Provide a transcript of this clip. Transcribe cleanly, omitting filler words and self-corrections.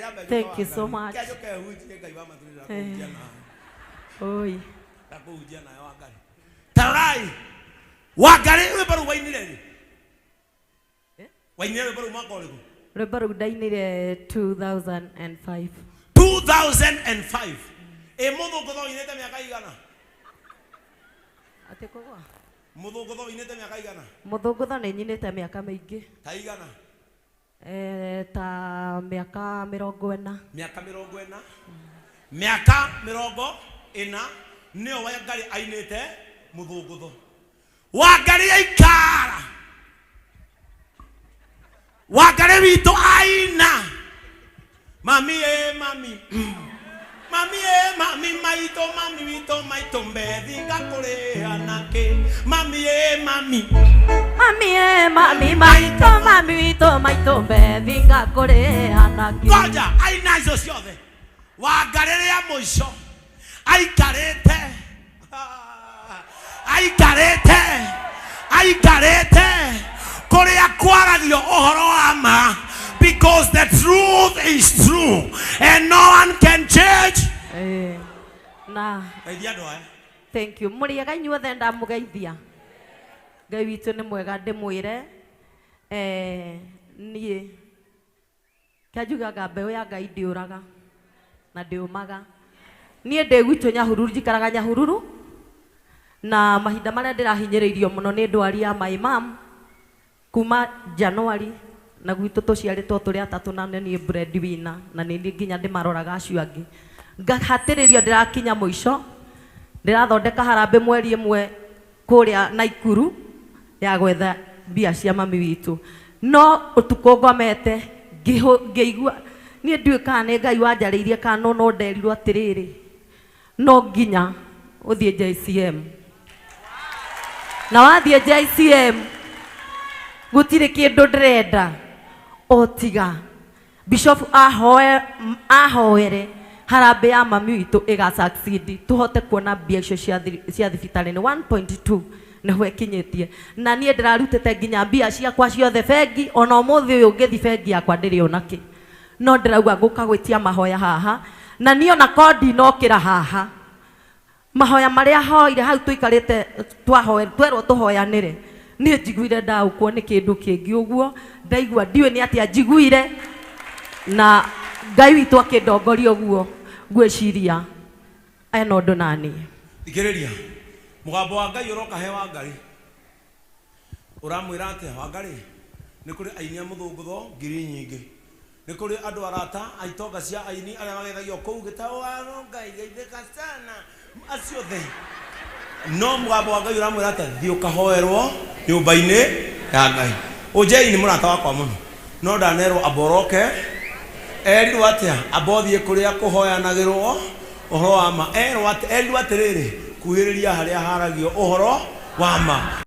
Kĩambe Thank you so much. Kĩanjũke hunjie Ngai wa mathurĩra kũhunjia nawe. Oi. Ndakũhunjia nawe Wangari. Tarorai. Wangari rwĩmbo rũu wainire rĩ? Eh? Wainire rwĩmbo rũu mwaka ũrĩkũ? Rwĩmbo rũu ndainire 2005. 2005. Ĩ mũthũngũtho ũinĩte mĩaka igana? Atĩ kũgwa? Mũthũngũtho ũinĩte mĩaka igana? Mũthũngũtho nĩ nyinĩte mĩaka mĩingĩ. Ta igana? Ta mĩaka 40. Mĩaka 40. Mĩaka 40 nĩyo Wangari ainĩte mũthũngũtho. Wangari aikara. Wangari witũ aina. Mami e mami. Mami e mami maitũ mami witũ maitũ mbethi ngakũrĩha nakĩ. Mami e mami. Mami e mami maitũ mami witũ maitũ mbethi ngakũrĩha nakĩ. Ngoja aina icio ciothe. Wangari rĩa mũico aikarĩte aikarĩte aikarĩte kũrĩa kwaragio ũhoro wa ma, because the truth is true and no one can change. Na Geithia andũ aya. Thank you. Mũrĩega inyuothe, ndamũgeithia. Ngai witũ nĩ mwega. Ndĩmwĩre, niĩ kĩanjugaga mbeũ ya Ngai ndĩũraga na ndĩũmaga. Niĩ ndĩ gwitũ Nyahururu, njikaraga Nyahururu, na mahinda marĩa ndĩrahinyĩrĩirio mũno nĩ ndwari ya my mom kuma January, na gwitũ tũciarĩtwo tũrĩ atatũ na nĩ niĩ breadwinner, na nĩ niĩ nginya ndĩmaroraga acio angĩ. Ngahatĩrĩrio ndĩrakinya mũico, ndĩrathondeka harambĩ mweri ĩmwe kũrĩa Naikuru ya gwetha mbia cia mami witũ. No ũtukũ ngomete ngĩigua niĩ ndiũĩ kana nĩ Ngai wanjarĩirie kana no nderirwo atĩrĩrĩ, no nginya ũthiĩ JCM, na wathiĩ JCM gũtirĩ kĩndũ ndĩrenda o tiga bishop ahoe ahoere harambĩ ya mami witũ ĩga succeed, tũhote kuona mbia icio cia thibitarĩ. Nĩ 1.2 nĩho ĩkinyĩtie, na niĩ ndĩrarutĩte nginya mbia ciakwa ciothe bengi. Ona ũmũthĩ ũyũ ngĩthi bengi yakwa ndĩrĩ ona kĩ, no ndĩrauga ngũka gwĩtia mahoya haha, na niĩ ona kondi nokĩra haha. Mahoya marĩa hoire hau tũikarĩte twahoe twerwo tũhoyanĩre, niĩ njiguire ndaũkwo nĩ kĩndũ kĩngĩ ũguo, ndaigua ndiũĩ nĩ atĩa njiguire, na Ngai witũ akĩndongoria ũguo. Ngwĩciria ena ũndũ naniĩ. Thikĩrĩria mũgambo wa Ngai ũroka he Wangari, ũramwĩra atĩa Wangari? Nĩ kũrĩ aini a mũthũngũtho ngiri nyingĩ, nĩ kũrĩ andũ arata a itonga cia aini arĩa magethagio kũu gĩtaũ wa Ngai geithĩka sana acio othe, no mũgambo wa Ngai ũramwĩra atĩa? Thiĩ ũkahoerwo nyũmba-inĩ ya Ngai. Ũnjei nĩ mũrata wakwa mũno, no ndanerwo amboroke. Erirwo atĩa? Amba ũthiĩ kũrĩa kũhoyanagĩrwo ũhoro wa ma. Erwo atĩ, erirwo atĩrĩrĩ, kuhĩrĩria harĩa haragio ũhoro wa ma.